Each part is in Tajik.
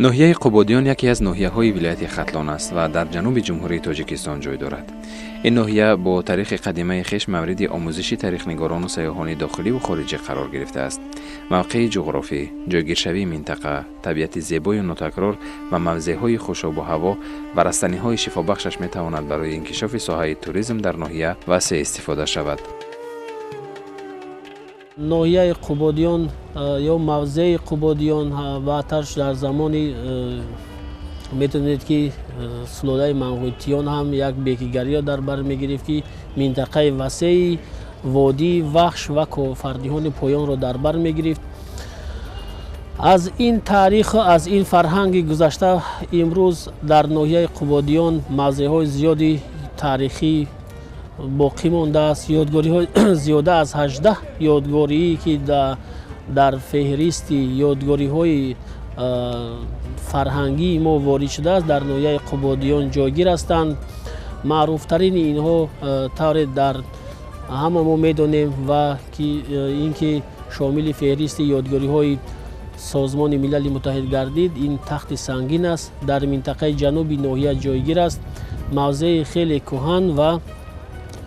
Ноҳияи Қубодиён яке аз ноҳияҳои вилояти Хатлон аст ва дар ҷануби Ҷумҳурии Тоҷикистон ҷой дорад. Ин ноҳия бо таърихи қадимаи хеш мавриди омӯзиши таърихнигорону сайёҳони дохиливу хориҷӣ қарор гирифтааст. Мавқеи ҷуғрофӣ, ҷойгиршавии минтақа, табиати зебою нотакрор ва мавзеъҳои хушобу ҳаво ва растаниҳои шифобахшаш метавонад барои инкишофи соҳаи туризм дар ноҳия васеъ истифода шавад. Ноҳияи Қубодиён ё мавзеи Қубодиён баъдтар дар замони метавонед ки сулолаи Манғутиён ҳам як бекигариро дар бар мегирифт, ки минтақаи васеи водии Вахш ва Кофардиҳони поёнро дар бар мегирифт. Аз ин таъриху аз ин фарҳанги гузашта имрӯз дар ноҳияи Қубодиён мавзеъҳои зиёди таърихӣ боқӣ мондааст. Ёдгориҳои зиёда аз 18 ёдгорие ки дар феҳристи ёдгориҳои фарҳангии мо ворид шудааст, дар ноҳияи Қубодиён ҷойгир ҳастанд. Маъруфтарини инҳо тавре дар ҳама мо медонем ва ин ки шомили феҳристи ёдгориҳои Созмони Милали Муттаҳид гардид, ин Тахти Сангин аст. Дар минтақаи ҷануби ноҳия ҷойгир аст. Мавзеи хеле кӯҳан ва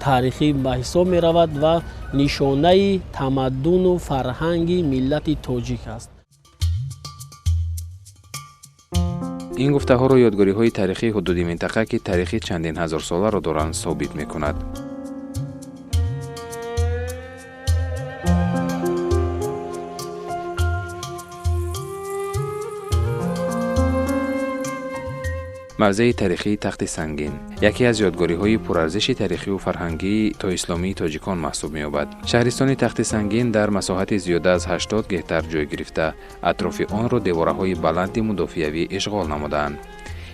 таърихӣ ба ҳисоб меравад ва нишонаи тамаддуну фарҳанги миллати тоҷик аст. Ин гуфтаҳоро ёдгориҳои таърихии ҳудуди минтақа, ки таърихи чандин ҳазорсоларо доранд, собит мекунад. Мавзеи таърихии Тахти Сангин яке аз ёдгориҳои пурарзиши таърихию фарҳангии тоисломии тоҷикон маҳсуб меёбад. Шаҳристони Тахти Сангин дар масоҳати зиёда аз 80 гектар ҷой гирифта, атрофи онро девораҳои баланди мудофиавӣ ишғол намудаанд.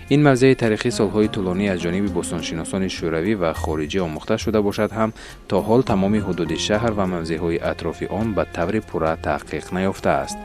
Ин мавзеи таърихӣ солҳои тӯлонӣ аз ҷониби бостоншиносони шӯравӣ ва хориҷӣ омӯхта шуда бошад ҳам, то ҳол тамоми ҳудуди шаҳр ва мавзеъҳои атрофи он ба таври пурра таҳқиқ наёфтааст.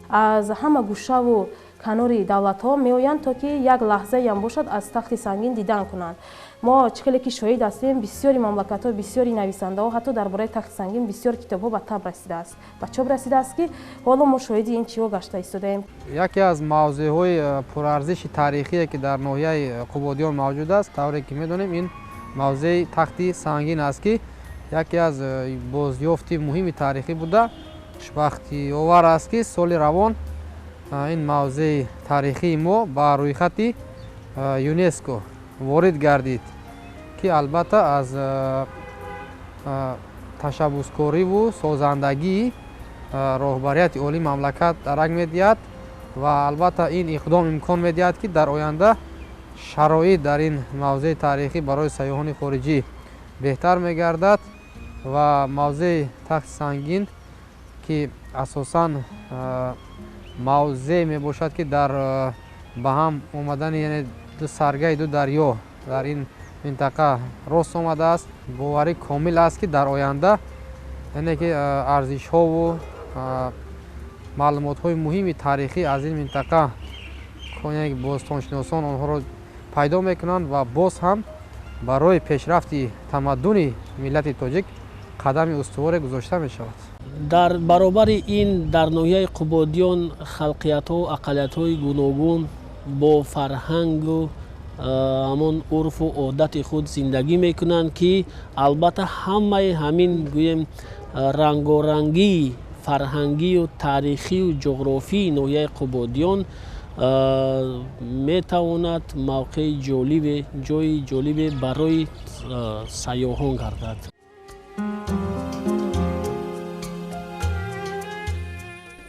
Аз ҳама гӯшаву канори давлатҳо меоянд, то ки як лаҳзаям бошад аз Тахти Сангин дидан кунанд. Мо чӣ хеле ки шоҳид ҳастем, бисёри мамлакатҳо, бисёри нависандаҳо ҳатто дар бораи Тахти Сангин бисёр китобҳо ба таб расидааст, ба чоп расидааст, ки ҳоло мо шоҳиди ин чиҳо гашта истодаем. Яке аз мавзеъҳои пурарзиши таърихие, ки дар ноҳияи Қубодиён мавҷуд аст, тавре ки медонем, ин мавзеи Тахти Сангин аст, ки яке аз бозёфти муҳими таърихӣ буда. Хушбахтиовар аст, ки соли равон ин мавзеи таърихии мо ба рӯйхати ЮНЕСКО ворид гардид, ки албатта аз ташаббускориву созандагии роҳбарияти олии мамлакат дарак медиҳад ва албатта ин иқдом имкон медиҳад, ки дар оянда шароит дар ин мавзеи таърихӣ барои сайёҳони хориҷӣ беҳтар мегардад. Ва мавзеи Тахти Сангин, ки асосан мавзеъ мебошад, ки дар ба ҳам омадани, яъне ду саргаи ду дарё дар ин минтақа рост омадааст, боварӣ комил аст, ки дар оянда, яъне ки арзишҳову маълумотҳои муҳими таърихӣ аз ин минтақа бостоншиносон онҳоро пайдо мекунанд ва боз ҳам барои пешрафти тамаддуни миллати тоҷик қадами устуворе гузошта мешавад. Дар баробари ин дар ноҳияи Қубодиён халқиятҳо, ақаллиятҳои гуногун бо фарҳангу ҳамон урфу одати худ зиндагӣ мекунанд, ки албатта ҳамаи ҳамин гӯем рангорангии фарҳангию таърихию ҷуғрофии ноҳияи Қубодиён метавонад мавқеи ҷолибе, ҷои ҷолибе барои сайёҳон гардад.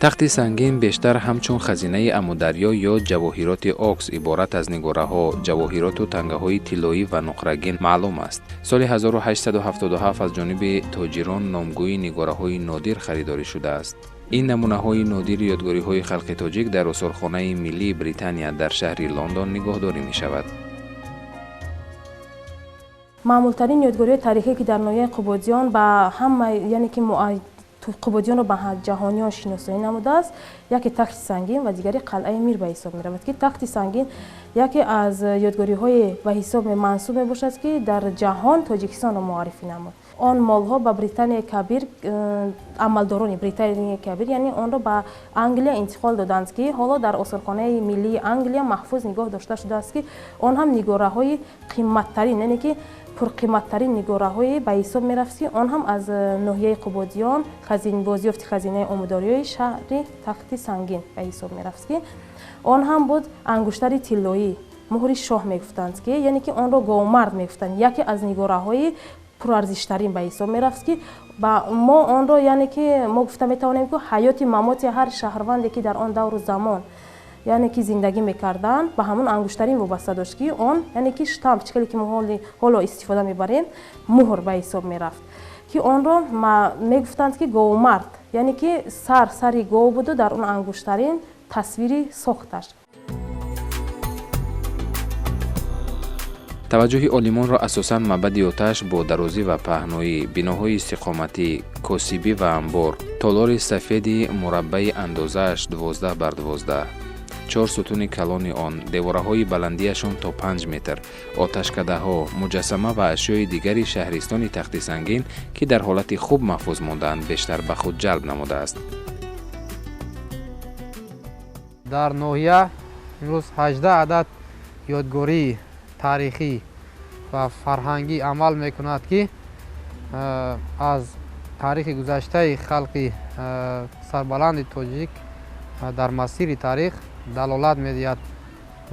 Тахти Сангин бештар ҳамчун хазинаи Амударё ё ҷавоҳироти Окс, иборат аз нигораҳо, ҷавоҳироту тангаҳои тиллоӣ ва нуқрагин маълум аст. Соли 1877 аз ҷониби тоҷирон номгӯи нигораҳои нодир харидорӣ шудааст. Ин намунаҳои нодири ёдгориҳои халқи тоҷик дар осорхонаи миллии Британия дар шаҳри Лондон нигоҳдорӣ мешавад. Маъмултарин ёдгориҳои таърихие, ки дар ноҳияи Қубодиён ба ҳама, яъне ки Қубодиёнро ба ҷаҳониён шиносоӣ намудааст, яке Тахти Сангин ва дигари Қалъаи Мир ба ҳисоб меравад, ки Тахти Сангин яке аз ёдгориҳои ба ҳисоб мансуб мебошад, ки дар ҷаҳон Тоҷикистонро муаррифӣ намуд. Он молҳо ба Британияи Кабир, амалдорони Британияи Кабир, яъне онро ба Англия интиқол доданд, ки ҳоло дар осорхонаи миллии Англия маҳфуз нигоҳ дошта шудааст, ки он ҳам нигораҳои қиматтарин, яъне ки пурқиматтарин нигораҳое ба ҳисоб мерафт, ки он ҳам аз ноҳияи Қубодиён бозёфти хазинаи омӯдориҳои шаҳри Тахти Сангин ба ҳисоб мерафт, ки он ҳам буд ангуштари тиллоӣ, муҳри шоҳ мегуфтанд, ки яъне ки онро говмард мегуфтанд, яке аз нигораҳои пурарзиштарин ба ҳисоб мерафт, ки ба мо онро, яъне ки мо гуфта метавонем, ки ҳаёти мамоти ҳар шаҳрванде, ки дар он давру замон, яъне ки зиндагӣ мекарданд, ба ҳамон ангуштарин вобаста дошт, ки он, яъне ки штамп, чӣ хеле ки мо ҳоло истифода мебарем, муҳр ба ҳисоб мерафт, ки онро мегуфтанд, ки говмард, яъне ки сари гов буду дар он ангуштарин тасвири сохташ. Таваҷҷӯҳи олимонро асосан маъбади оташ бо дарозӣ ва паҳноӣ, биноҳои истиқоматӣ, косибӣ ва амбор, толори сафеди мураббаи андозааш 12 бар 12, 4 сутуни калони он, девораҳои баландиашон то 5 метр, оташкадаҳо, муҷассама ва ашёи дигари шаҳристони Тахти Сангин, ки дар ҳолати хуб маҳфуз мондаанд, бештар ба худ ҷалб намудааст. Дар ноҳия имрӯз 18 адад ёдгории таърихӣ ва фарҳангӣ амал мекунад, ки аз таърихи гузаштаи халқи сарбаланди тоҷик дар масири таърих далолат медиҳад.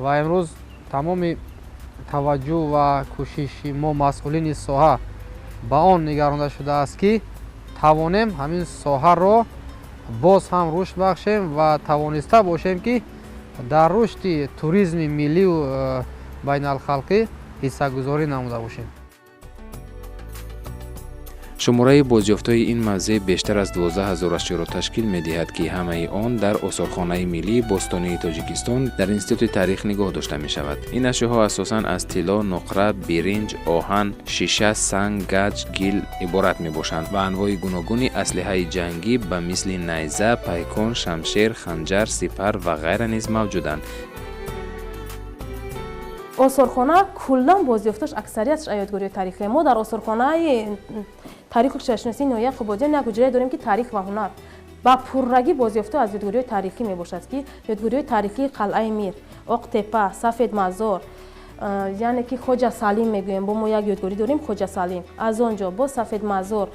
Ва имрӯз тамоми таваҷҷӯҳ ва кӯшиши мо масъулини соҳа ба он нигаронда шудааст, ки тавонем ҳамин соҳаро боз ҳам рушд бахшем ва тавониста бошем, ки дар рушди туризми миллию байналхалқӣ ҳиссагузорӣ намуда бошем. Шумораи бозёфтҳои ин мавзеъ бештар аз 12 000 ашёро ташкил медиҳад, ки ҳамаи он дар осорхонаи миллии бостонии Тоҷикистон дар Институти таърих нигоҳ дошта мешавад. Ин ашёҳо асосан аз тилло, нуқра, биринҷ, оҳан, шиша, санг, гаҷ, гил иборат мебошанд ва анвои гуногуни аслиҳаи ҷангӣ ба мисли найза, пайкон, шамшер, ханҷар, сипар ва ғайра низ мавҷуданд. Осорхона куллан бозёфташ аксариятш ёдгориҳои таърихӣ. Мо дар осорхонаи таъриху кишваршиносии ноҳияи Қубодиён як ҳуҷрае дорем, ки таърих ва ҳунар ба пуррагӣ бозёфтҳо аз ёдгориҳои таърихӣ мебошад, ки ёдгориҳои таърихии Қалъаи Мир, Оқтепа, Сафедмазор, яъне ки Хоҷа Салим мегӯем, бо мо як ёдгорӣ дорем Хоҷа Салим, аз он ҷо бо Сафедмазор,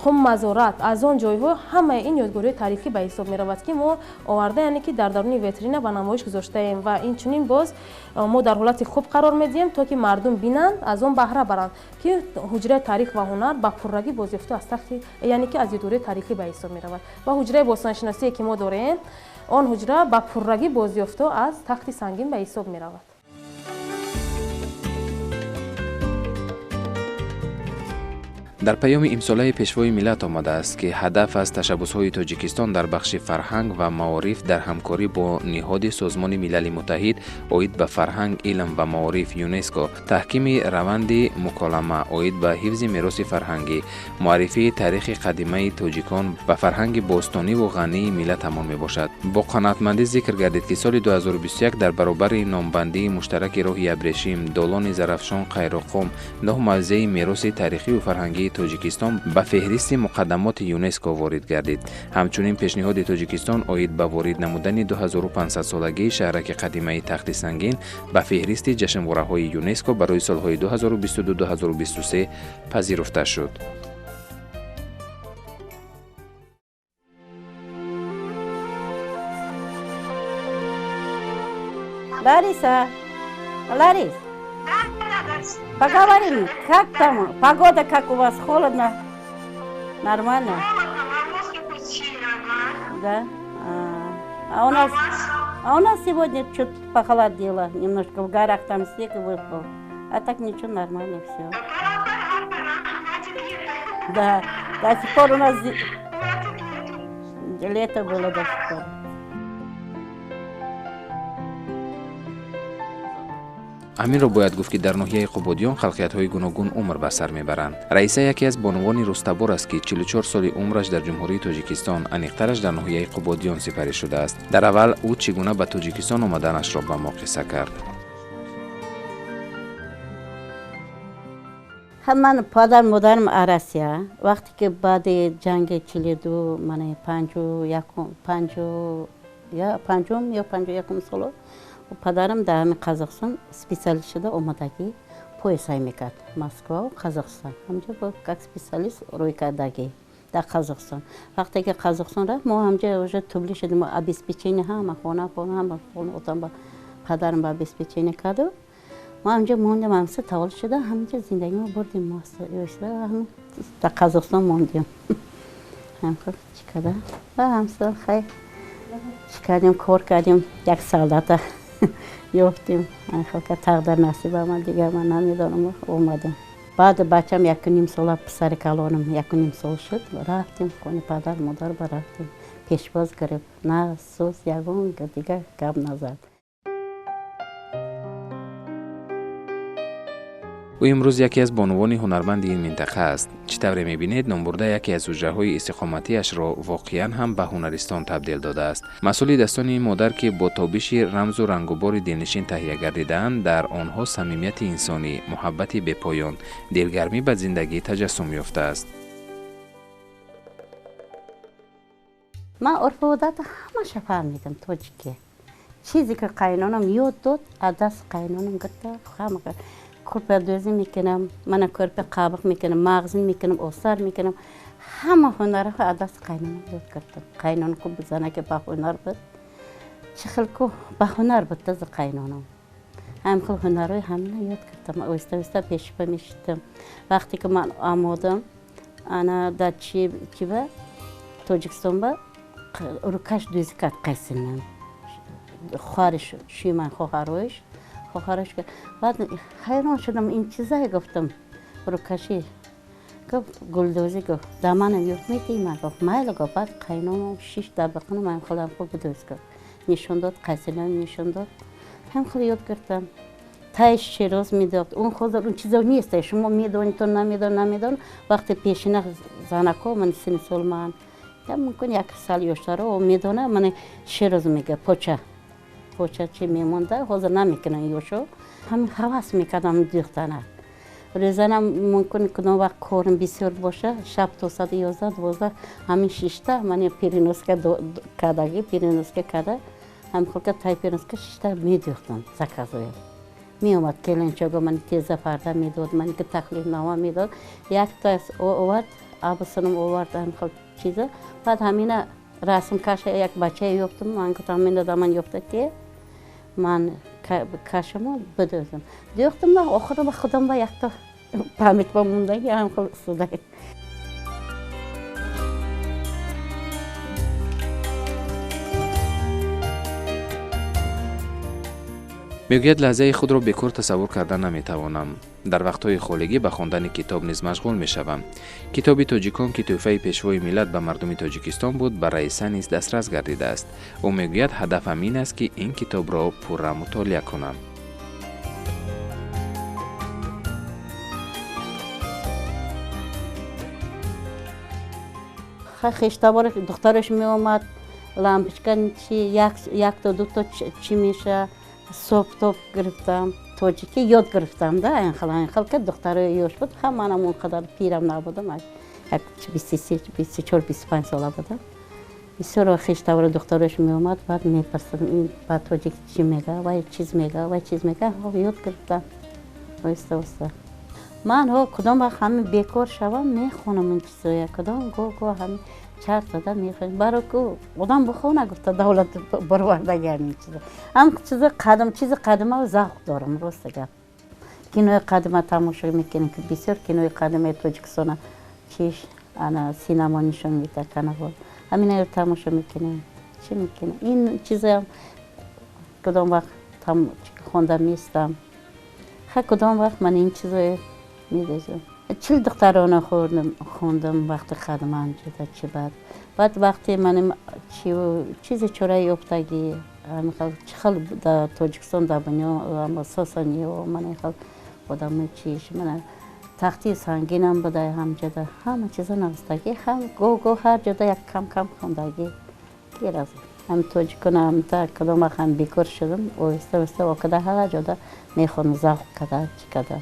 Қуммазорат, аз он ҷойҳо ҳамаи ин ёдгориҳои таърихӣ ба ҳисоб меравад, ки мо оварда, яъне ки дар даруни витрина ба намоиш гузоштаем ва инчунин боз мо дар ҳолати хуб қарор медиҳем, то ки мардум бинанд, аз он баҳра баранд, ки ҳуҷраи таърих ва ҳунар ба пуррагӣ бозёфтҳо аз тахти, яъне ки аз ёдгориҳои таърихӣ ба ҳисоб меравад. Ва ҳуҷраи бостоншиносие, ки мо дорем, он ҳуҷра ба пуррагӣ бозёфтҳо аз Тахти Сангин ба ҳисоб меравад. Дар паёми имсолаи Пешвои миллат омадааст, ки ҳадаф аз ташаббусҳои Тоҷикистон дар бахши фарҳанг ва маориф дар ҳамкорӣ бо ниҳоди Созмони Милали Муттаҳид оид ба фарҳанг, илм ва маориф ЮНЕСКО, таҳкими раванди муколама оид ба ҳифзи мероси фарҳангӣ, муаррифии таърихи қадимаи тоҷикон ва фарҳанги бостониву ғании миллатамон мебошад. Бо қаноатмандӣ зикр гардид, ки соли 2021 дар баробари номбандии муштараки роҳи Абрешим, долони Зарафшон, Қайроққум, 9 мавзеи мероси таърихию фарҳангии Тоҷикистон ба феҳристи муқаддамоти ЮНЕСКО ворид гардид. Ҳамчунин пешниҳоди Тоҷикистон оид ба ворид намудани 2500-солагии шаҳраки қадимаи Тахти Сангин ба феҳристи ҷашнвораҳои ЮНЕСКО барои солҳои 2022-2023 пазируфта шуд. Лариса, Ларис, поговорим, как там погода, как у вас, холодно? Нормально? Холодно, мороз сильно, ага. Да? А у нас сегодня что-то похолодело немножко, в горах там снег выпал. А так ничего, нормально все. Пора, пора, пора, хватит ехать. Да, до сих пор у нас... Хватит ехать. Лето было до сих пор. Ҳаминро бояд гуфт, ки дар ноҳияи Қубодиён халқиятҳои гуногун умр ба сар мебаранд. Раиса яке аз бонувони рустабор аст, ки 44 соли умраш дар Ҷумҳурии Тоҷикистон, аниқтараш дар ноҳияи Қубодиён сипарӣ шудааст. Дар аввал ӯ чӣ гуна ба Тоҷикистон омаданашро ба мо қисса кард. Ман падар модарам Россия. Вақте ки баъди ҷанги 42, мана 51 ё 51 соло падарам дар ҳамин Қазоқистон специалист шуда омадагӣ, поезд ҳай мекард Москва Қазоқистон. Ҳамҷо как специалист рӯй кардагӣ дар Қазоқистон. Вақте ки Қазоқистон рафт, мо ҳамҷо уже тубли шудем, обеспечение ҳама хона ҳама отам ба падарам ба обеспечение карду. Мо ҳамҷо мондем, ҳамса таваллуд шуда, ҳамҷо зиндагимо бурдем, мо дар Қазоқистон мондем. Ҳамхел чӣ карда? Ва ҳамса хай чӣ кардем, кор кардем, як солдата ёфтем. Халка тақдир насиба ман, дигар ман намедонам, омадам. Баъд бачам 1,5 сола, писари калонам 1,5 сол шуд, рафтем хони падар модар ба рафтем. Пешвоз гирифт, на сӯз ягон дигар гап назад. Ӯ имрӯз яке аз бонувони ҳунарманди ин минтақа аст. Чӣ тавре мебинед, номбурда яке аз ҳуҷраҳои истиқоматиашро воқеан ҳам ба ҳунаристон табдил додааст. Масъули дастони ин модар, ки бо тобиши рамзу рангубори дилнишин таҳия гардидаанд, дар онҳо самимияти инсонӣ, муҳаббати бепоён, дилгармӣ ба зиндагӣ таҷассум ёфтааст. Ман урфу одата ҳамаша фаҳмидам тоҷикӣ. Чизе ки қайнонам ёд дод, аз даст қайнонам гирифта ҳама курпадӯзӣ мекунам, мана курпа қабиқ мекунам, мағзин мекунам, осар мекунам. Ҳама ҳунарҳо аз даст қайнонам ёд гирифтам. Қайнонам ку занаки ба ҳунар буд, чӣ хел ку ба ҳунар буд тази қайнонам. Ҳам хел ҳунарҳои ҳамина ёд гирифтам. Оҳиста оҳиста пешпа мешидам. Вақте ки ман омодам, ана дар чиба Тоҷикистон ба рукаш дӯзӣ кард қайсинам. Хоҳариш, шуйман хоҳароиш, хоҳараш баъд ҳайрон шудам, ин чизае гуфтам, рукашӣ. Гуфт гулдӯзӣ, гуфт да манам ёд медиҳӣ? Ман гуфт майла, гуфт. Баъд қайнонам шиш дар биқинам, ҳам хелам хуб бидӯз, гуфт. Нишон дод, қайсинам нишон дод, ҳам хел ёд гирифтам. Тай Шероз медод. Он ҳозир он чизо нест, шумо медонед, то намедон, намедон. Вақте пешина занако, ман сини сол ман, я мумкин як сол ёштаро медона, ман Шероз мега, поча. Поча чӣ мемонда, ҳозир намекунанд ёшо. Ҳамин ҳавас мекардам дӯхтана. Рӯзанам мумкин кудом вақт корам бисёр боша, шаб то соати 11-12 ҳамин шишта, ман переноска кардагӣ, переноска карда, ҳамин холка тай переноска шишта медӯхтам заказоя. Меомад келинчого, ман теза парда медод, ман ки тахлифнома медод. Якта овард, абусунам овард ҳамин хел чиза. Баъд ҳамина расм каша як бачае ёфтам, ман гуфтам ҳамина да ман ёфта ки ман кашамо бидӯзам. Дӯхтам, охиро ба худам ба якта память ба мондаги ҳам хел истода. Мегӯяд, лаҳзаи худро бекор тасаввур карда наметавонам. Дар вақтҳои холигӣ ба хондани китоб низ машғул мешавам. Китоби тоҷикон, ки тӯҳфаи пешвои миллат ба мардуми Тоҷикистон буд, ба Раиса низ дастрас гардидааст. Ӯ мегӯяд, ҳадафам ин аст, ки ин китобро пурра мутолиа кунам. Хештабор духтараш меомад, лампочка чи якто дуто чӣ меша, соп-топ гирифтам, тоҷикӣ ёд гирифтам да, айнхел ки духтарои ёш буд, ҳам манам он қадар пирам набудам, як 23, 24, 25 сола будам. Бисёр хештабори духтарош меомад, баъд мепурсидам, ин ба тоҷикӣ чӣ мега, вай чиз мега, вай чиз мега, ёд гирифтам оҳиста оҳиста. Ман ҳо кудом вақт ҳамин бекор шавам, мехонам ин чизоя, кудом гоҳ гоҳ ҳамин чарх зада мехонем. Баро ку одам бихона гуфта давлат баровардаги ҳамин чизо. Ҳам чизо қадим, чизи қадима завқ дорам, роста гап. Кинои қадима тамошо мекунем, ки бисёр кинои қадимаи Тоҷикистона чиш ана синема нишон медиҳад каналҳо. Ҳаминаро тамошо мекунем. Чӣ мекунем? Ин чизаам кудом вақт хонда местам. Ха кудом вақт ман ин чизое медозам. 40 духтарона хондам вақти хадман ҷуда чи баъд. Баъд вақти маним чизи чораи ёфтагӣ, чӣ хел дар Тоҷикистон дар дунё сосониё мана хел одамо чиш мана тахти сангинам буда ҳамҷода ҳама чиза навистагӣ, ҳам гоҳ-гоҳ ҳар ҷода як кам-кам хондагӣ. Гираз ҳам тоҷикона ҳам та кадом вақт ҳам бекор шудам, оҳиста оҳиста окада ҳар ҷода мехонам, завқ када чӣ када.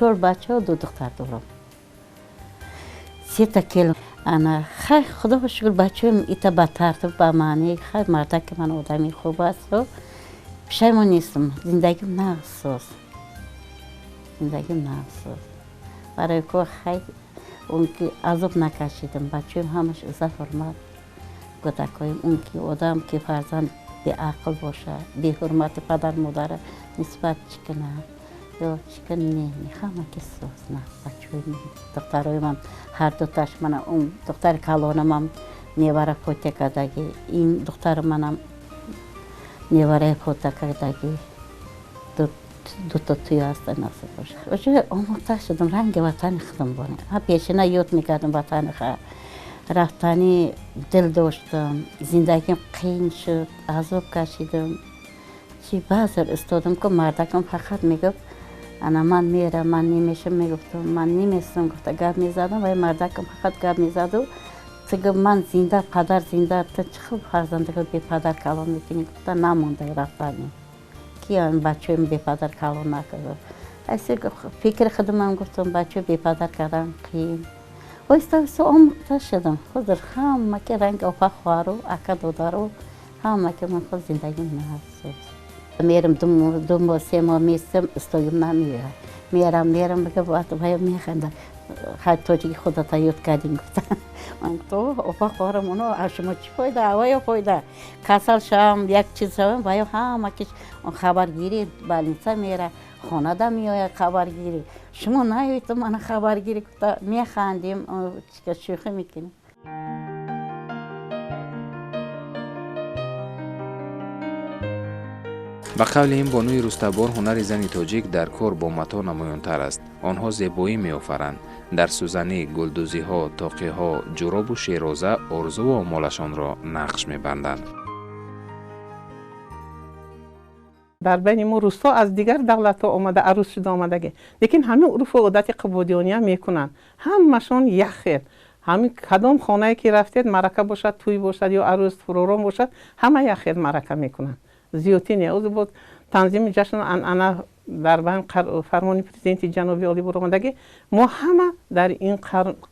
Чор бача ду духтар дорам. Сета кел ана хай худо ба шукр бачаам ита ба тартиб ба маъни хай мардаки ман одами хуб аст. Пушаймон нестам. Зиндагим нағз. Зиндагим нағз. Барои ко хай он ки азоб накашидам. Бачаам ҳамаш иззат ҳурмат кӯдакоем. Он ки одам ки фарзанд беақл бошад, беҳурмати падар модара нисбат чӣ кунад? Ё чӣ не, ҳама ки соз на бачаҳои духтарои ман ҳар дуташ мана он духтари калонамам невара фотиҳа кардагӣ, ин духтари манам невараи фотиҳа кардагӣ. Дуто туё ҳаста насиб бошад. Оҷо омӯхта шудам ранги ватани худам бонем. Ҳа пешина ёд мекардам ватани ха. Рафтани дил доштам, зиндагим қиин шуд, азоб кашидам. Чи баъзе истодам ки мардакам фақат мегуфт ана ман мерам, ман немешам, мегуфтам, ман неместам, гуфта гап мезадам, вай мардакам фақат гап мезаду ту гуфт ман зинда, падар зинда, ту чӣ хел фарзандиро бепадар калон мекунӣ, гуфта намонда рафтани. Ки бачаҳоям бепадар калон накард. Аси фикри худамам гуфтам бачаҳо бепадар кардан қиин. Оҳиста оҳиста омӯхта шудам. Ҳозир ҳама ки ранги опа хоҳару, ака додару, ҳама ки ман худ зиндагим нағз. Мерам ду моҳ, се моҳ местам, истогим намеояд. Мерам, мерам, вая механда. Хай тоҷики худата ёд кардем, гуфта. Ман гуфтам, опа хоҳарам, оно аз шумо чӣ фоида, авая фоида. Касал шавам, як чиз шавам, вая ҳама ки хабаргирӣ больница мера, хонада меояд хабаргирӣ. Шумо наёед мана хабаргирӣ, гуфта механдем, шӯхӣ мекунем. Ба қавли ин бонуи рустабор ҳунари зани тоҷик дар кор бо матоъ намоёнтар аст. Онҳо зебоӣ меофаранд. Дар сӯзанӣ, гулдӯзиҳо, тоқиҳо, ҷуробу шероза орзуву омолашонро нақш мебанданд. Дар байни мо русҳо аз дигар давлатҳо омада, арӯс шуда омадагӣ, лекин ҳамин урфу одати қубодиёния мекунанд. Ҳамашон як хел. Ҳамин кадом хонае ки рафтед, маърака бошад, тӯй бошад ё арӯс фуророн бошад, ҳама як хел маърака мекунанд. Зиёдтӣ не. Ӯзи боз танзими ҷашну анъана дар байн фармони президенти ҷаноби олӣ баромадагӣ, мо ҳама дар ин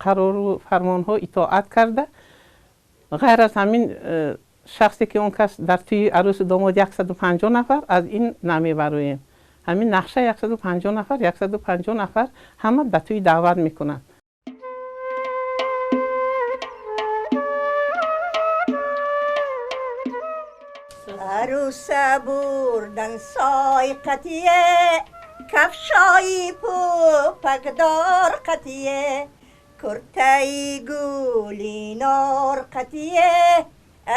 қарору фармонҳо итоат карда, ғайр аз ҳамин шахсе ки он кас дар тӯи арӯсу домод 150 нафар аз ин намебароем. Ҳамин нақша 150 нафар, 150 нафар ҳама ба тӯи даъват мекунанд. عروس بردن سای قطیه، کفشای پوپکدار قطیه، کرتای گولینار قطیه،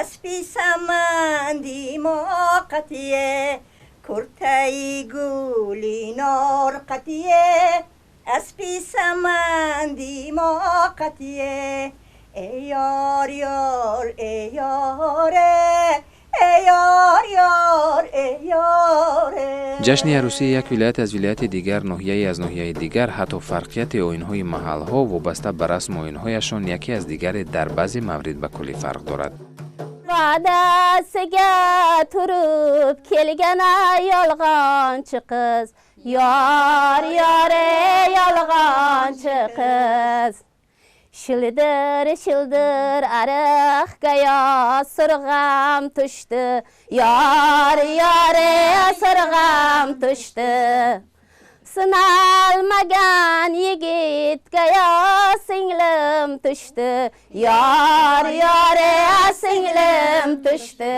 اسبی سمندی ما قطیه، کرتای گولینار قطیه، اسبی سمندی ما قطیه. ای یار یار ای یاره، ҷашни арӯсии як вилоят аз вилояти дигар, ноҳияе аз ноҳияи дигар, ҳатто фарқияти оинҳои маҳалҳо вобаста ба расму оинҳояшон яке аз дигаре дар баъзе маврид ба куллӣ фарқ дорад. Va'dasiga turib kelgan yolg'onchi qiz, yor yore yolg'onchi qiz. Shildir shildir ariqqa sirg'am tushdi, yor yore sirg'am tushdi. Sinalmagan yigitga yo singlim tushdi, yor yore singlim tushdi.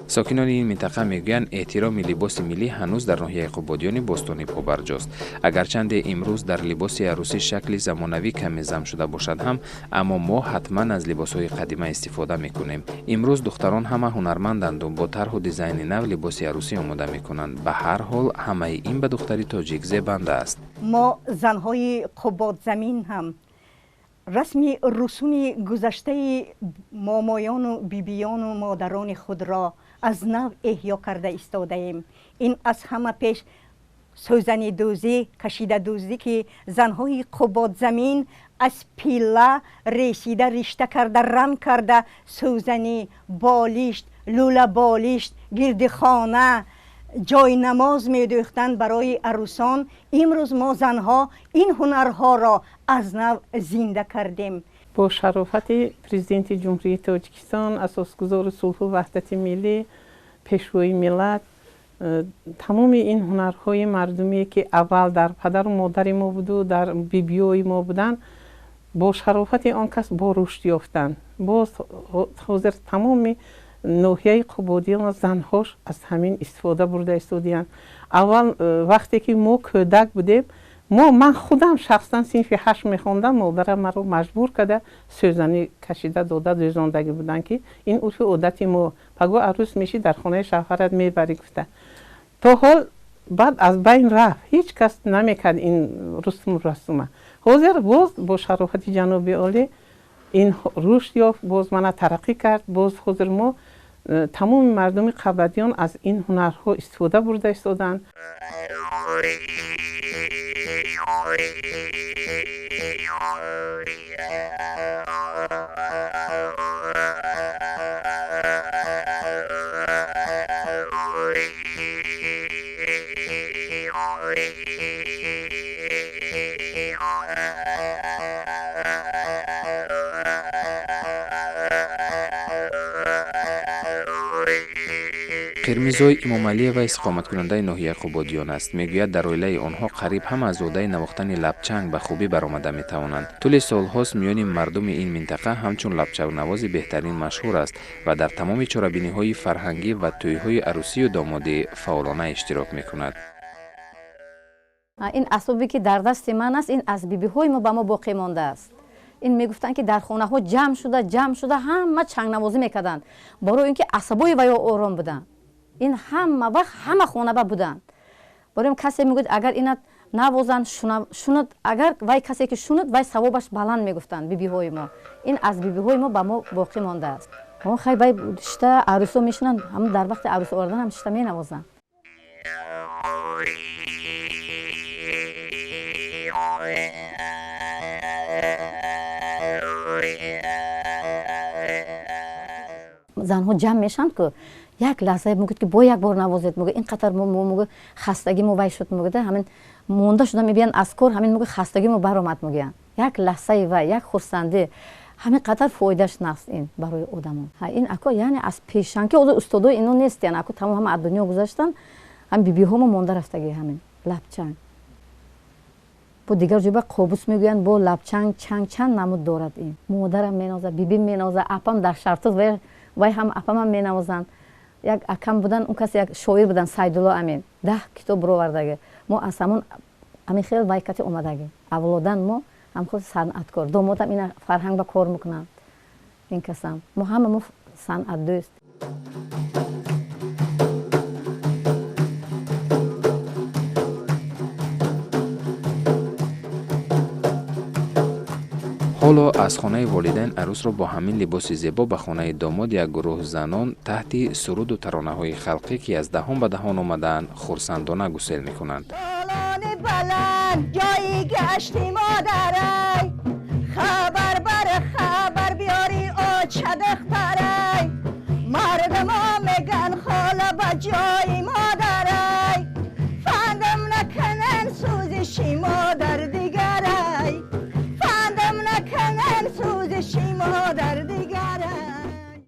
Сокинони ин минтақа мегӯянд, эҳтироми либоси миллӣ ҳанӯз дар ноҳияи Қубодиёни бостонӣ побарҷост. Агарчанде имрӯз дар либоси арӯсӣ шакли замонавӣ каме зам шуда бошад ҳам, аммо мо ҳатман аз либосҳои қадима истифода мекунем. Имрӯз духтарон ҳама ҳунарманданду бо тарҳу дизайни нав либоси арӯсӣ омода мекунанд. Ба ҳар ҳол, ҳамаи ин ба духтари тоҷик зебанда аст. Мо занҳои Қубодзамин ҳам расми русуми гузаштаи момоёну бибиёну модарони худро аз нав эҳё карда истодаем. Ин аз ҳама пеш сӯзанидӯзӣ, кашидадӯзӣ, ки занҳои Қубодзамин аз пилла ресида, ришта карда, ранг карда, сӯзанӣ, болишт, лӯла болишт, гирди хона, ҷойи намоз медӯхтанд барои арӯсон. Имрӯз мо занҳо ин ҳунарҳоро аз нав зинда кардем. Бо шарофати Президенти Ҷумҳурии Тоҷикистон, асосгузори сулҳу ваҳдати миллӣ, Пешвои миллат, тамоми ин ҳунарҳои мардумие, ки аввал дар падару модари мо буду дар бибиёи мо буданд, бо шарофати он кас бо рушд ёфтанд. Боз ҳозир тамоми ноҳияи Қубодиён занҳош аз ҳамин истифода бурда истодиянд. Аввал вақте ки мо кӯдак будем, ман худам шахсан синфи 8 мехондам, модарам маро маҷбур карда сӯзанӣ кашида дода дӯзондагӣ буданд, ки ин урфу одати мо, паго арӯс мешӣ, дар хонаи шавҳарат мебарӣ, гуфта. То ҳол баъд аз байн рафт, ҳеҷ кас намекард ин русуму расума. Ҳозир боз бо шарофати ҷаноби олӣ ин рушд ёфт, боз мана тараққӣ кард. Боз ҳозир мо тамоми мардуми Қубодиён аз ин ҳунарҳо истифода бурда истоданд. Қирмизой Имомалиева истиқоматкунандаи ноҳияи Қубодиён аст. Мегӯяд, дар оилаи онҳо қариб ҳама аз одаи навохтани лабчанг ба хубӣ баромада метавонанд. Тӯли солҳост миёни мардуми ин минтақа ҳамчун лабчангнавози беҳтарин машҳур аст ва дар тамоми чорабиниҳои фарҳангӣ ва тӯйҳои арӯсию домодӣ фаъолона иштирок мекунад. Ин асбобе ки дар дасти ман аст, ин аз бибиҳои мо ба мо боқӣ мондааст. Ин мегуфтанд, ки дар хонаҳо ҷамъ шуда ҳама чангнавозӣ мекарданд, барои ин ки асабои ваё ором буданд. Ин ҳама вақт ҳама хонаба буданд. Барои касе мегӯяд, агар ина навозанд, шунад, агар вай касе ки шунад, вай савобаш баланд, мегуфтанд бибиҳои мо. Ин аз бибиҳои мо ба мо боқӣ мондааст. Хай, вай шита арӯсо мешунанд, ҳам дар вақти арӯс овардан ҳам шита менавозанд. Занҳо ҷамъ мешаванд, ку як лаҳза мегӯяд, ки бо як бор навозед, мегӯяд, ин қадар мо, мегӯяд, хастагӣ мо вай шуд, мегӯяд, ҳамин монда шуда мебиянд аз кор, ҳамин, мегӯяд, хастагӣ мо баромад, мегӯянд. Як лаҳзаи вай, як хурсандӣ, ҳамин қадар фоидаш нафс ин барои одамон. Ин ако, яъне аз пешан ки ҳозир устодои ино нестиян, ако тамом ҳама аз дунё гузаштанд, ҳам бибиҳо мо монда рафтагӣ ҳамин лабчанг. Бо дигар ҷоба қобус мегӯянд, бо лабчанг чанг чанд намуд дорад. Ин модарам менавозад, бибим менавозад, апам дар Шартуз, вай ҳам апамам менавозанд. Як акам будан, он кас як шоир будан, Сайдулло Амин, 10 китоб бировардаги. Мо аз ҳамон ҳамин хел вайкати омадаги, авлодан мо ҳам худ санъаткор. Домодам ина фарҳанг ба кор мекунанд, ин касам. Мо ҳама мо санъатдӯст. Ҳоло аз хонаи волидайн арӯсро бо ҳамин либоси зебо ба хонаи домод як гурӯҳ занон таҳти суруду таронаҳои халқӣ, ки аз даҳон ба даҳон омадаанд, хурсандона гусел мекунанд. Баланд ҷои гашти модарай, хабар бар хабар биёри, оча духтарай. Мардумо меган, хола ба ҷои модарай, фандам накунан сӯзиши модар дигарай, фандам накунан сӯзиши модар дигарай.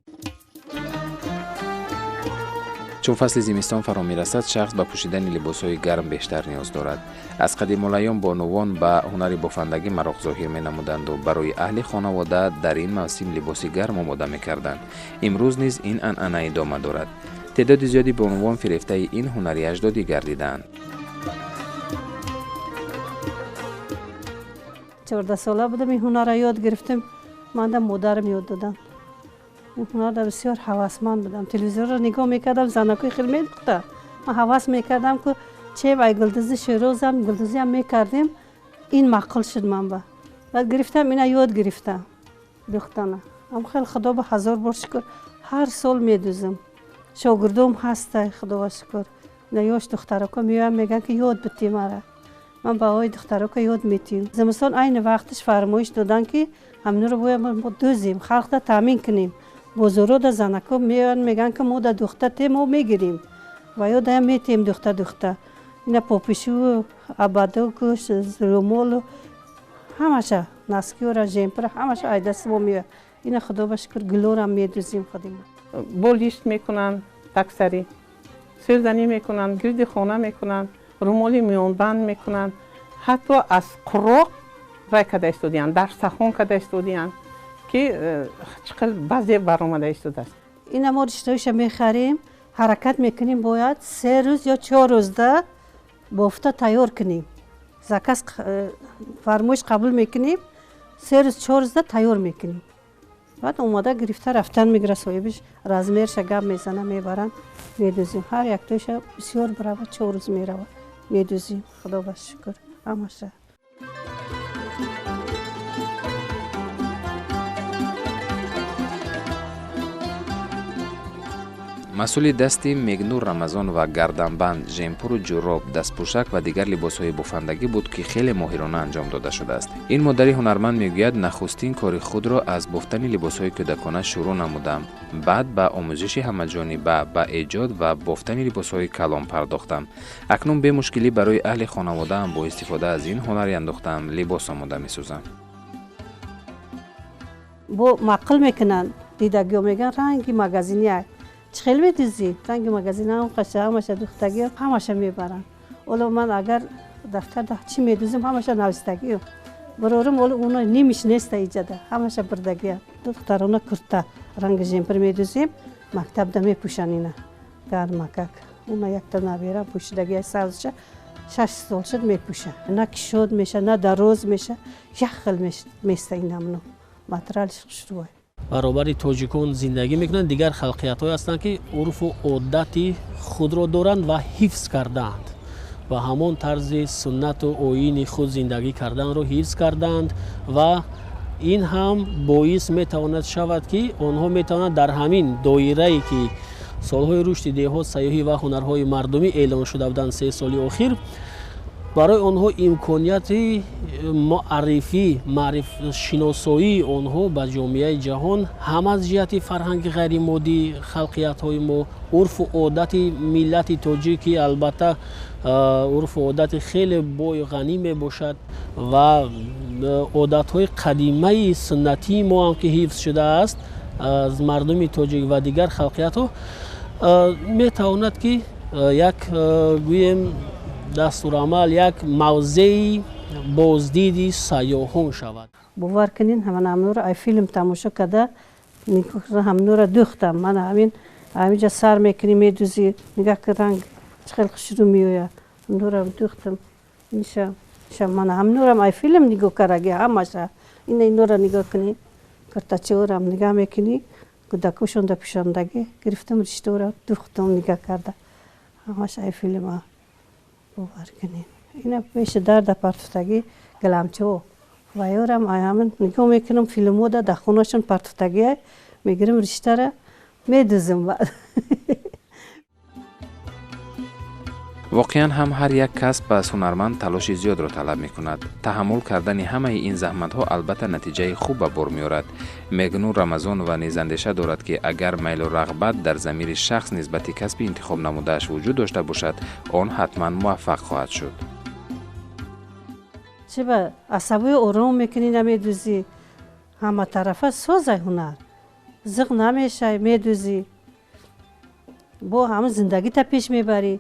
Чун фасли зимистон фаро мерасад, шахс ба пӯшидани либосҳои гарм бештар ниёз дорад. Аз қадимулайём бонувон ба ҳунари бофандагӣ мароқ зоҳир менамуданду барои аҳли хонавода дар ин мавсим либоси гарм омода мекарданд. Имрӯз низ ин анъана идома дорад. Теъдоди зиёди бонувон фирефтаи ин ҳунари аҷдодӣ гардидаанд. 14 сола будам, ин ҳунарро ёд гирифтем. Манда модарам ёд додам. Ин ҳунарро бисёр ҳавасманд будам. Телевизорро нигоҳ мекардам, занакои хел медухта. Ман ҳавас мекардам, ку чеб ай гулдузи Шерозам, гулдузиам мекардем. Ин маъқул шуд ман ба. Баъд гирифтам, ина ёд гирифтам духтана. Ам хел худо ба ҳазор бор шукр, ҳар сол медузам. Шогирдом ҳастай, худоба шукр. Ина ёш духтарако меоянд, мегӯянд, ки ёд битӣ мара. Ман ба ои духтарако ёд метиҳам. Зимистон айни вақташ фармоиш доданд, ки ҳаминро бояд мо дӯзем, халқда таъмин кунем. Бозорода занако меоянд, мегӯянд, ки мо да духта те мо мегирем ва ё даям метиҳем духта духта. Ина попишу, абадоку, румолу, ҳамаша наскиёра, жемпра, ҳамаша ай дасти мо меояд. Ина худо ба шукр, гулорам медӯзем худим. Болишт мекунанд, таксарӣ сӯзанӣ мекунанд, гирди хона мекунанд, румоли миёнбанд мекунанд. Ҳатто аз қуроқ вай када истодиянд, дарсахон када истодиянд, ки чӣ қадр баъзе баромада истодааст. Ина мо риштаҳоиша мехарем, ҳаракат мекунем, бояд 3 рӯз ё 4 рӯзда бофта тайёр кунем. Заказ фармоиш қабул мекунем, 3 рӯз 4 рӯзда тайёр мекунем. Баъд омода гирифта рафтан мегира, соҳибиш размерша гап мезана, мебаранд, медӯзем. Ҳар яктоиша бисёр бирава, 4 рӯз мерава, медӯзем. Худо ба шукр, ҳамаша. Масъули дасти Мегнур Рамазон ва гарданбанд, жемпуру ҷуроб, дастпӯшак ва дигар либосҳои бофандагӣ буд, ки хеле моҳирона анҷом дода шудааст. Ин модари ҳунарманд мегӯяд, нахустин кори худро аз бофтани либосҳои кӯдакона шурӯъ намудам. Баъд ба омӯзиши ҳамаҷониба, ба эҷод ва бофтани либосҳои калон пардохтам. Акнун бемушкилӣ барои аҳли хонаводаам бо истифода аз ин ҳунари андохтаам либос омода месозам. Бо маъқул мекунанд, дидагиҳо мегӯянд, ранги магазиния. Чӣ хел медӯзӣ? Ранги магазин ҳамаша, ҳамаша духтагиё, ҳамаша мебаранд. Оло ман агар дафтарда чӣ медӯзем, ҳамаша навистагиё. Барорум, оло уно нимиш неста иҷада, ҳамаша бурдагия. Духтарона курта ранги жемпир медӯзем, мактабда мепӯшанд ина. Гармакак. Уна якта набера пӯшидагия савзша, 6 сол шуд мепӯша. На кишод меша, на дароз меша, як хел места инамно. Материалш хушрӯй. Баробари тоҷикон зиндагӣ мекунанд, дигар халқиятҳое ҳастанд, ки урфу одати худро доранд ва ҳифз кардаанд ва ҳамон тарзи суннату оини худ зиндагӣ карданро ҳифз кардаанд ва ин ҳам боис метавонад шавад, ки онҳо метавонанд дар ҳамин доирае, ки солҳои рушди деҳот, сайёҳӣ ва ҳунарҳои мардумӣ эълон шуда буданд 3 соли охир, барои онҳо имконияти муаррифӣ, шиносоии онҳо ба ҷомеаи ҷаҳон ҳам аз ҷиҳати фарҳанги ғайримоддии халқиятҳои мо, урфу одати миллати тоҷик, ки албатта урфу одати хеле бою ғанӣ мебошад ва одатҳои қадимаи суннатии мо ҳам ки ҳифз шудааст аз мардуми тоҷик ва дигар халқиятҳо, метавонад ки як гӯем дастурамал, як мавзеи боздиди сайёҳон шавад. Бовар кунед, ҳаманамнуро ай филм тамошо карда, ҳамнуро духтам. Ман ҳаминҷа сар мекунӣ, медӯзӣ, нигаҳ ки ранг чӣ хел хушрӯ меояд. Ҳамнуро духтам. Иша, ман ҳамнурам ай филм нигоҳ кардаги, ҳамаша. Ина инора нигоҳ кунӣ, куртачиҳорам нигоҳ мекунӣ, кӯдакошонда пӯшондагӣ гирифтам, риштаҳоро духтам нигоҳ карда. Ҳамаша ай филма. Бовар кунед, ина пеши дарда партуфтагӣ галамчаҳо ва ёрам ҳамин нигоҳ мекунам, филмҳода дар хонашон партуфтагия, мегирам риштара медӯзам. Баъд воқеан ҳам ҳар як касб аз ҳунарманд талоши зиёдро талаб мекунад. Таҳаммул кардани ҳамаи ин заҳматҳо албатта натиҷаи хуб ба бор меорад. Мегнур Рамазонова низ андеша дорад, ки агар майлу рағбат дар замири шахс нисбати касби интихоб намудааш вуҷуд дошта бошад, он ҳатман муваффақ хоҳад шуд. Чӣ ба асабои ором мекунӣ, намедӯзӣ, ҳаматарафа созай ҳунар, зиқ намешай, медӯзӣ. Бо ҳамон зиндагита пеш мебарӣ.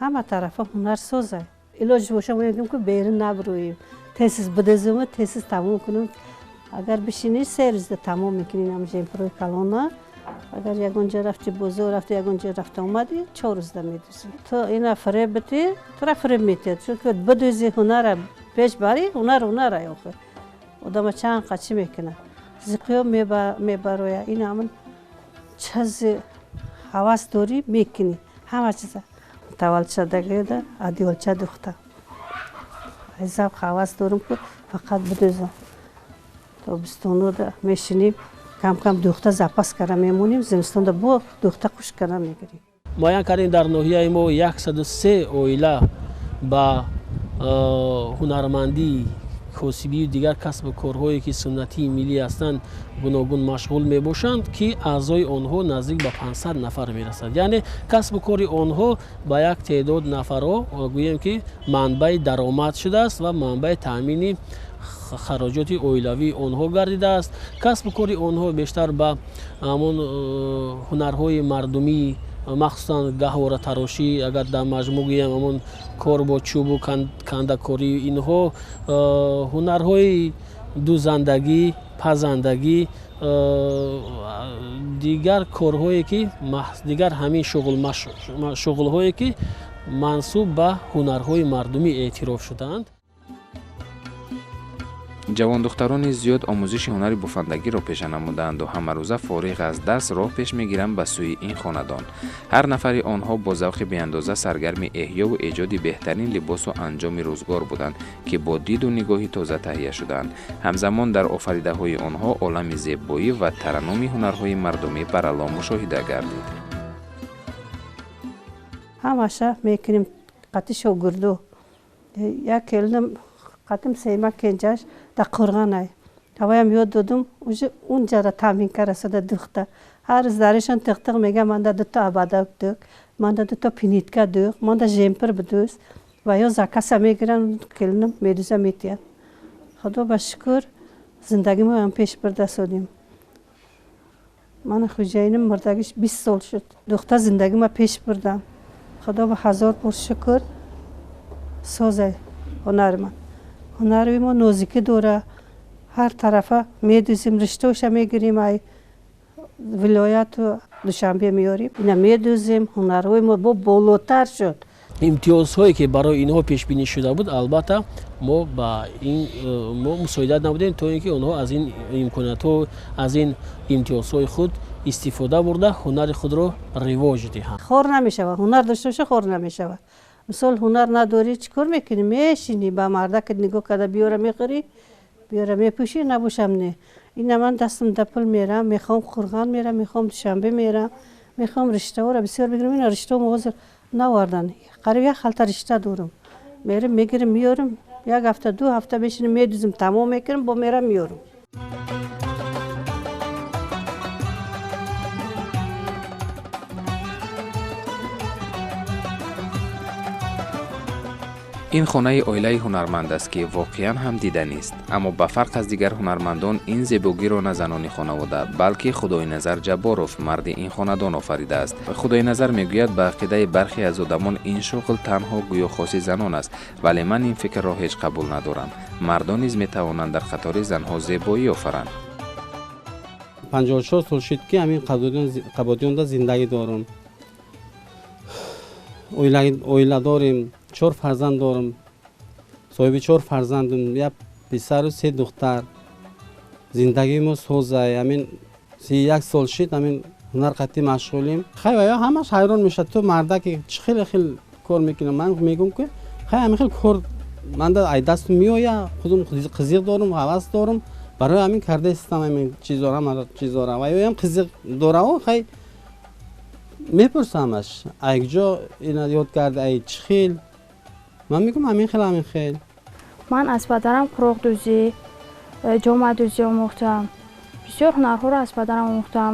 Ҳама тарафа ҳунар соза. Илоҷ боша мо мегӯем ки берун набурӯем. Тез бидезем, тез тамом кунем. Агар бишинӣ се рӯзда тамом мекунӣ ҳам жемпирҳои калона. Агар ягон ҷо рафти бозор рафти, ягон ҷо рафта омадӣ, 4 рӯзда медӯзӣ. То ина фиреб битӣ, тура фиреб метиҳад. Чунки бидӯзӣ ҳунара пеш барӣ, ҳунар ҳунара охир. Одама чанд қа чӣ мекунад? Зиқиё мебароя. Ин ҳамон чизи ҳавас дорӣ мекунӣ. Ҳама чиза. Таваллудшадагида адиёлча духта. Завқ ҳавас дорам ки фақат бидӯзам. Тобистонода мешинем, кам-кам духта запас карда мемонем, зимистонда бо духта хушк карда мегирем. Муайян кардем дар ноҳияи мо 103 оила ба ҳунармандӣ, косибию дигар касбу корҳое ки суннатии миллӣ ҳастанд гуногун машғул мебошанд, ки аъзои онҳо наздик ба 500 нафар мерасад. Яъне касбу кори онҳо ба як теъдод нафарҳо гӯем ки манбаи даромад шудааст ва манбаи таъмини хароҷоти оилавии онҳо гардидааст. Касбу кори онҳо бештар ба ҳамон ҳунарҳои мардумӣ, махсусан гаҳворатарошӣ, агар дар маҷмӯъ гӯем ҳамон кор бо чӯбу кандакорӣ, инҳо ҳунарҳои дӯзандагӣ, пазандагӣ, дигар корҳое ки дигар ҳамин шуғлҳое ки мансуб ба ҳунарҳои мардумӣ эътироф шудаанд. Ҷавондухтарони зиёд омӯзиши ҳунари бофандагиро пеша намудаанд ва ҳамарӯза фориғ аз дарс роҳ пеш мегиранд ба сӯи ин хонадон. Ҳар нафари онҳо бо завқи беандоза саргарми эҳёву эҷоди беҳтарин либосу анҷоми рӯзгор буданд, ки бо диду нигоҳи тоза таҳия шудаанд. Ҳамзамон дар офаридаҳои онҳо олами зебоӣ ва тараннуми ҳунарҳои мардумӣ барало мушоҳида гардид. Ҳамаша мекунем қати шогирду. Як келинам қатим сейма кенҷаш да қурғанай. Ҳаваям ёд додум, уже унҷара таъмин карасада духта. Ҳар рӯз даришон тиқ-тиқ мега, манда дуто абадак дӯх, манда дуто пинитка дӯх, манда жемпир бидӯз. Ва ё закаса мегиранд, келинам медӯза метиҳад. Худо ба шукр, зиндагимоям пеш бурда содим. Мана хуҷаиним мурдагиш 20 сол шуд. Духта зиндагима пеш бурдам. Худо ба ҳазор бор шукр, созай ҳунари ман. Ҳунари мо нозикӣ дора, ҳар тарафа медӯзем, риштаоша мегирем, ай вилояту Душанбе меорем, ина медӯзем, ҳунарҳои мо бо болотар шуд. Имтиёзҳое ки барои инҳо пешбинӣ шуда буд, албатта мо ба ин мо мусоидат намудем, то ин ки онҳо аз ин имкониятҳо, аз ин имтиёзҳои худ истифода бурда ҳунари худро ривоҷ диҳанд. Хор намешавад, ҳунар дошта боша хор намешавад. Мисол ҳунар надорӣ, чӣ кор мекунӣ? Мешинӣ ба мардакат нигоҳ карда, биёра мехӯрӣ, биёра мепӯшӣ, набошам не. Ина ман дастам да пул мерам, мехоҳам Қурғон мерам, мехоҳам Душанбе мерам, мехоҳам риштаҳоро бисёр бигирам. Ина риштаҳо мо ҳозир навардан. Қариб як халта ришта дорам. Мерам, мегирам, меорам, як ҳафта, 2 ҳафта мешинам, медӯзам, тамом мекунам, бо мерам меорам. Ин хонаи оилаи ҳунарманд аст, ки воқеан ҳам диданист. Аммо ба фарқ аз дигар ҳунармандон ин зебогиро на занони хонавода, балки Худойназар Ҷабборов, марди ин хонадон офаридааст. Худойназар мегӯяд, ба ақидаи бархе аз одамон ин шуғл танҳо гӯё хоси занон аст, вале ман ин фикрро ҳеҷ қабул надорам. Мардон низ метавонанд дар қатори занҳо зебоӣ офаранд. 54 сол шуд, ки ҳамин Қабодиёнда зиндагӣ дорам. Оила дорем, 4 фарзанд дорам. Соҳиби 4 фарзандам, як писару 3 духтар. Зиндагии мо созай. Ҳамин 31 сол шуд, ҳамин ҳунар қатъӣ машғулем. Хай ва ё ҳамаш ҳайрон мешавад, ту мардаке чӣ хеле хел кор мекунӣ? Ман мегӯям ки хай ҳамин хел кор манда ай дастам меояд, худам қизиқ дорам, ҳавас дорам. Барои ҳамин кардаистам ҳамин чизора, ҳама чизора. Ва ёям қизиқ дораву хай мепурсамаш, ай куҷо ина ёд карди, ай чӣ хел? Ман мегӯям ҳамин хел, ҳамин хел. Ман аз падарам қуроқдӯзӣ, ҷомадӯзӣ омӯхтам. Бисёр ҳунарҳоро аз падарам омӯхтам.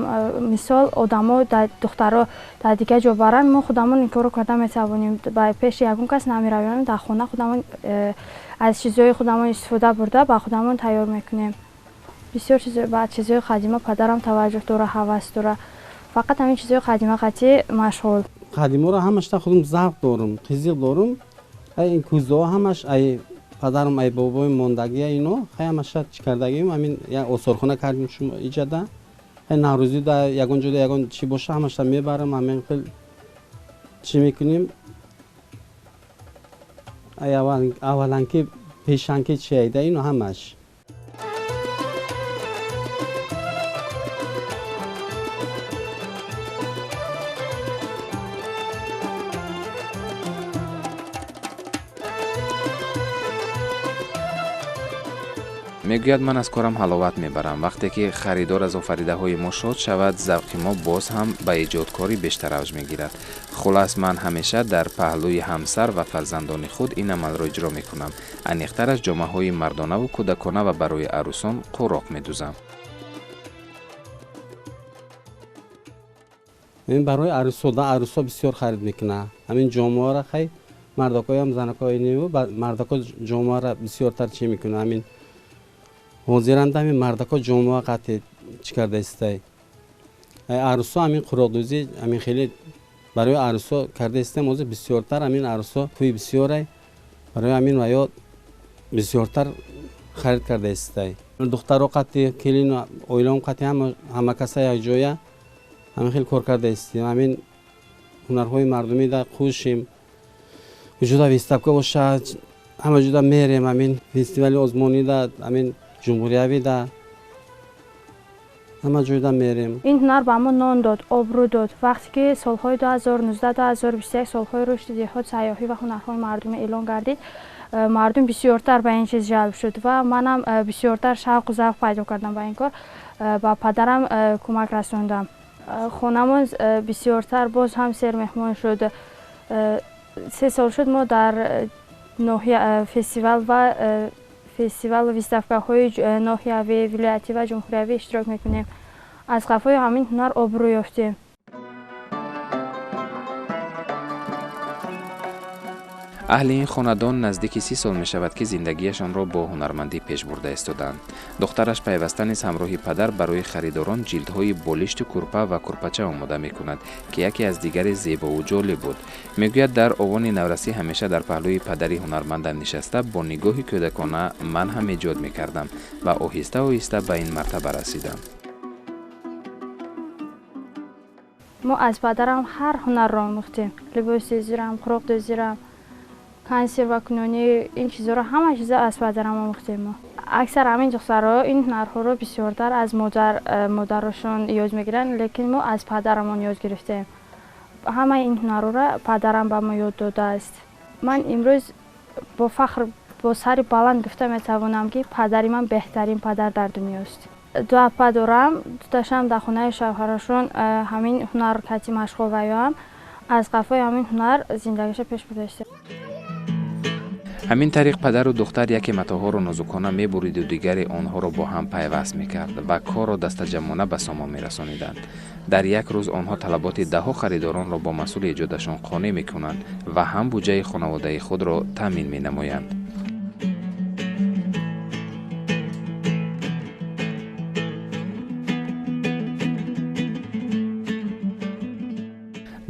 Мисол, одамо, духтаро дар дигар ҷо баранд, мо худамон ин корро карда метавонем. Ба пеши ягон кас намеравем, дар хона худамон аз чизҳои худамон истифода бурда ба худамон тайёр мекунем. Бисёр ба чизҳои қадима падарам таваҷҷӯҳ дора, ҳавас дора. Фақат ҳамин чизҳои қадима қатӣ машғул. Қадимаро ҳамашта худам завқ дорум, қизиқ дорум. Ай ин кӯзаҳо ҳамаш ай падарам, ай бобоим мондагия ино, хай ҳамаша чӣ кардагием, ҳамин як осорхона кардем шумо иҷада. Хай наврӯзӣ да ягон ҷода ягон чӣ боша ҳамаша мебарам, ҳамин хел чӣ мекунем. Ай аввалан ки пешанки чи айда ино ҳамаш. Мегӯяд, ман аз корам ҳаловат мебарам. Вақте ки харидор аз офаридаҳои мо шод шавад, завқи мо боз ҳам ба эҷодкорӣ бештар авҷ мегирад. Хулас, ман ҳамеша дар паҳлӯи ҳамсар ва фарзандони худ ин амалро иҷро мекунам. Аниқтараш ҷомаҳои мардонаву кӯдакона ва барои арӯсон қуроқ медӯзам. Ин барои арӯсо, да арӯсо бисёр харид мекунад. Ҳамин ҷомаҳоро хай мардакоям занакои неву мардако ҷомаҳоро бисёртар чӣ мекунад. Ҳамин ҳозиранда ҳамин мардако ҷомаҳо қатъи чӣ карда истай. Арӯсо ҳамин қуроқдӯзӣ ҳамин хеле барои арӯсо карда истаем. Ҳозир бисёртар ҳамин арӯсо тӯи бисёрай, барои ҳамин ва ё бисёртар харид карда истай. Духтаро қатъи келину оилаом қатъи ҳама каса якҷоя ҳамин хел кор карда истем. Ҳамин ҳунарҳои мардумӣ да хушем. Ҷуда выставка бошад, ҳама ҷуда мерем. Ҳамин фестивали озмонӣ да, ҳамин ҷумҳуриявӣ да ҳама ҷойда мерем. Ин ҳунар ба мо нон дод, обрӯ дод. Вақте ки солҳои 2019-2021 солҳои рушди деҳот, сайёҳӣ ва ҳунарҳои мардумӣ эълон гардид, мардум бисёртар ба ин чиз ҷалб шуд ва манам бисёртар шавқу завқ пайдо кардам ба ин кор. Ба падарам кӯмак расондам. Хонамон бисёртар боз ҳам сермеҳмон шуд. 3 сол шуд мо дар ноҳия фестивал ва фестивалу выставкаҳои ноҳиявӣ, вилоятӣ ва ҷумҳуриявӣ иштирок мекунем. Аз қафои ҳамин ҳунар обрӯ ёфтем. Аҳли ин хонадон наздики 30 сол мешавад, ки зиндагиашонро бо ҳунармандӣ пеш бурда истодаанд. Духтараш пайваста низ ҳамроҳи падар барои харидорон ҷилдҳои болишту курпа ва курпача омода мекунад, ки яке аз дигаре зебову ҷолиб буд. Мегӯяд, дар овони наврасӣ ҳамеша дар паҳлӯи падари ҳунармандам нишаста бо нигоҳи кӯдакона ман ҳам эҷод мекардам ва оҳиста оҳиста ба ин мартаба расидам. Мо аз падарам ҳар ҳунарро омӯхтем. Либосдӯзирам, қуроқдӯзирам, консервакунонӣ, ин чизҳоро ҳама чиза аз падарам омӯхтем мо. Аксар ҳамин духтарҳо ин ҳунарҳоро бисёртар аз модарашон ёд мегиранд, лекин мо аз падарамон ёд гирифтем. Ҳамаи ин ҳунарҳоро падарам ба мо ёд додааст. Ман имрӯз бо фахр, бо сари баланд гуфта метавонам, ки падари ман беҳтарин падар дар дунёст. Ду апа дорам, дуташам дар хонаи шавҳарашон ҳамин ҳунар кати машғул ваёам. Аз қафои ҳамин ҳунар зиндагиша пеш бурда истем. Ҳамин тариқ падару духтар яке матоъҳоро нозукона мебуриду дигаре онҳоро бо ҳам пайваст мекард ва корро дастаҷамъона ба сомон мерасониданд. Дар як рӯз онҳо талаботи даҳҳо харидоронро бо маҳсули эҷодашон қонеъ мекунанд ва ҳам буҷаи хонаводаи худро таъмин менамоянд.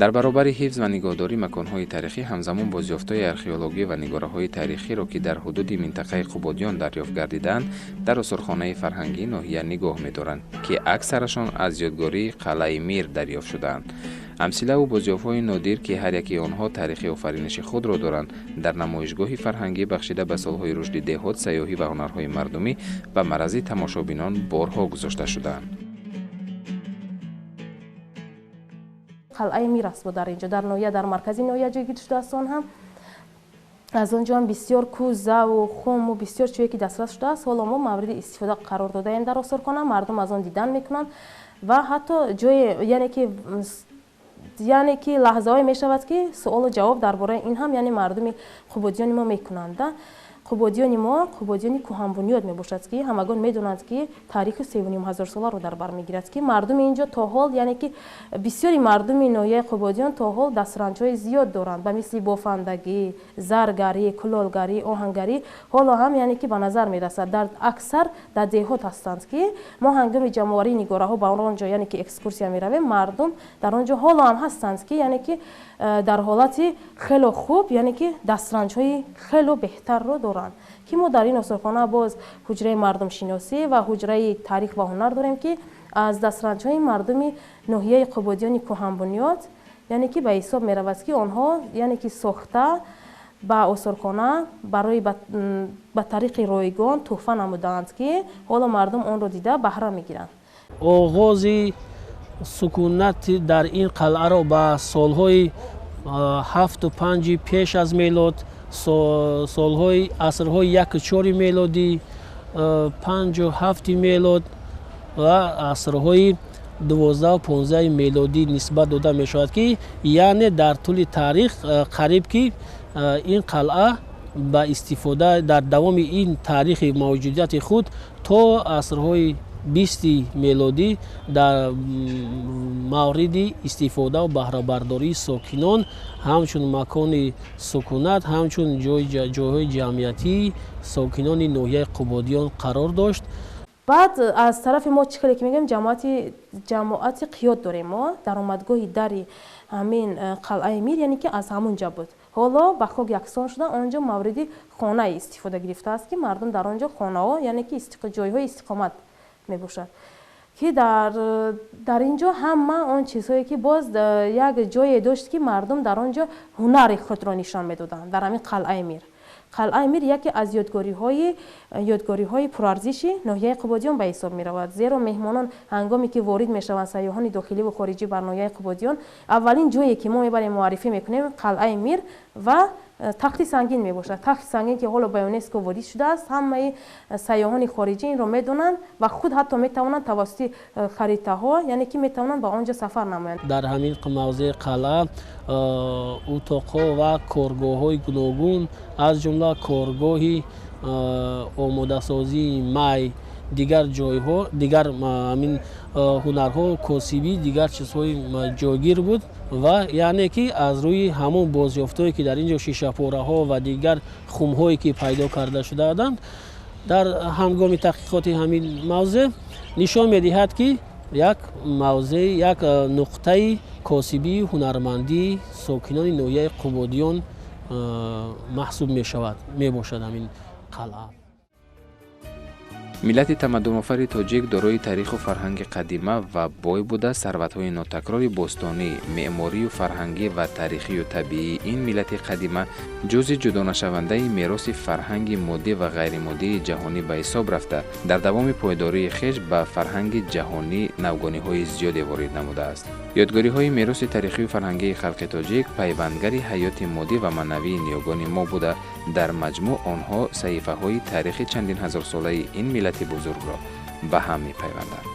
Дар баробари ҳифз ва нигоҳдории маконҳои таърихӣ, ҳамзамон бозёфтҳои археологӣ ва нигораҳои таърихиро, ки дар ҳудуди минтақаи Қубодиён дарёфт гардидаанд, дар осорхонаи фарҳангии ноҳия нигоҳ медоранд, ки аксарашон аз ёдгории қалъаи Мир дарёфт шудаанд. Амсилаву бозёфтҳои нодир, ки ҳар яки онҳо таърихи офариниши худро доранд, дар намоишгоҳи фарҳангӣ бахшида ба солҳои рушди деҳот, сайёҳӣ ва ҳунарҳои мардумӣ ба маррази тамошобинон борҳо гузошта шудаанд. Қалъаи Мир аст дар инҷо, дар ноҳия, дар маркази ноҳия ҷойгир шудааст. Он ҳам аз он ҷо ҳам бисёр кӯзаву хуму бисёр чизе ки дастрас шудааст, ҳоло мо мавриди истифода қарор додаем дар осорхона. Мардум аз он дидан мекунанд ва ҳатто ҷое, яъне ки лаҳзаҳое мешавад, ки суолу ҷавоб дар бораи ин ҳам яъне мардуми Қубодиёни мо мекунанд. Қубодиёни мо Қубодиёни кӯҳанбунёд мебошад, ки ҳамагон медонанд, ки таърихи 3500 соларо дар бар мегирад, ки мардуми ин ҷо то ҳол, яъне ки бисёри мардуми ноҳияи Қубодиён то ҳол дастранҷҳои зиёд доранд, ба мисли бофандагӣ, заргарӣ, кулолгарӣ, оҳангарӣ. Ҳоло ҳам, яъне ки, ба назар мерасад, дар аксар дар деҳот ҳастанд, ки мо ҳангоми ҷамъоварии нигораҳо ба он ҷо, яъне ки экскурсия меравем, мардум дар он ҷо ҳоло ҳам ҳастанд, ки яъне ки дар ҳолати хело хуб, яъне ки дастранҷҳои хело беҳтарро доранд, ки мо дар ин осорхона боз ҳуҷраи мардумшиносӣ ва ҳуҷраи таърих ва ҳунар дорем, ки аз дастранҷҳои мардуми ноҳияи Қубодиёни кӯҳанбунёд, яъне ки ба ҳисоб меравад, ки онҳо, яъне ки, сохта ба осорхона барои ба тариқи ройгон тӯҳфа намудаанд, ки ҳоло мардум онро дида баҳра мегиранд. Оғози сукунат дар ин қалъаро ба солҳои 7-5 пеш аз мелод, солҳои асрҳои 1-4 мелодӣ, 5-7 мелод ва асрҳои 12-15 мелодӣ нисбат дода мешавад, ки яъне дар тӯли таърих қариб ки ин қалъа ба истифода дар давоми ин таърихи мавҷудияти худ то асрҳои 20-и мелодӣ дар мавриди истифодаву баҳрабардории сокинон ҳамчун макони сукунат, ҳамчун ҷойҳои ҷамъиятии сокинони ноҳияи Қубодиён қарор дошт. Баъд аз тарафи мо, чӣ хеле ки мегӯем, ҷамоати Қиёт дорем. Мо даромадгоҳи дари ҳамин қалъаи Мир, яъне ки аз ҳамон ҷа буд, ҳоло ба хок яксон шуда, он ҷо мавриди хонаи истифода гирифтааст, ки мардум дар он ҷо хонаҳо, яъне ки ҷойҳои истиқомат мебошад, ки дар ин ҷо ҳама он чизҳое ки боз як ҷое дошт, ки мардум дар он ҷо ҳунари худро нишон медоданд. Дар ҳамин қалъаи Мир, қалъаи Мир яке аз ёдгориҳои пурарзиши ноҳияи Қубодиён ба ҳисоб меравад, зеро меҳмонон ҳангоме ки ворид мешаванд, сайёҳони дохиливу хориҷӣ бар ноҳияи Қубодиён, аввалин ҷое ки мо мебарем, муаррифӣ мекунем, қалъаи Мир ва Тахти Сангин мебошад. Тахти Сангин, ки ҳоло ба ЮНЕСКО ворид шудааст, ҳамаи сайёҳони хориҷӣ инро медонанд ва худ ҳатто метавонанд тавассути харитаҳо, яъне ки метавонанд ба он ҷо сафар намоянд. Дар ҳамин мавзеи қалъа утоқҳо ва коргоҳҳои гуногун, аз ҷумла коргоҳи омодасозии май, дигар ҷойҳо, дигар ҳамин ҳунарҳо, косибӣ, дигар чизҳои ҷойгир буд. Ва яъне ки аз рӯи ҳамон бозёфтҳое, ки дар ин ҷо шишапораҳо ва дигар хумҳое, ки пайдо карда шудаанд дар ҳангоми таҳқиқоти ҳамин мавзеъ, нишон медиҳад, ки як мавзеъ, як нуқтаи косибии ҳунармандии сокинони ноҳияи Қубодиён маҳсуб мешавад, мебошад ҳамин қалъа. Миллати тамаддунофари тоҷик дорои таъриху фарҳанги қадима ва бой буда, сарватҳои нотакрори бостонӣ, меъморию фарҳангӣ ва таърихию табиии ин миллати қадима ҷузъи ҷудонашавандаи мероси фарҳанги моддӣ ва ғайримоддии ҷаҳонӣ ба ҳисоб рафта, дар давоми пойдории хеш ба фарҳанги ҷаҳонӣ навгониҳои зиёде ворид намудааст. Ёдгориҳои мероси таърихию фарҳангии халқи тоҷик пайвандгари ҳаёти моддӣ ва маънавии ниёгони мо буда, дар маҷмӯъ онҳо саҳифаҳои таърихи чандин ҳазорсолаи ин миллати бузургро ба ҳам мепайванданд.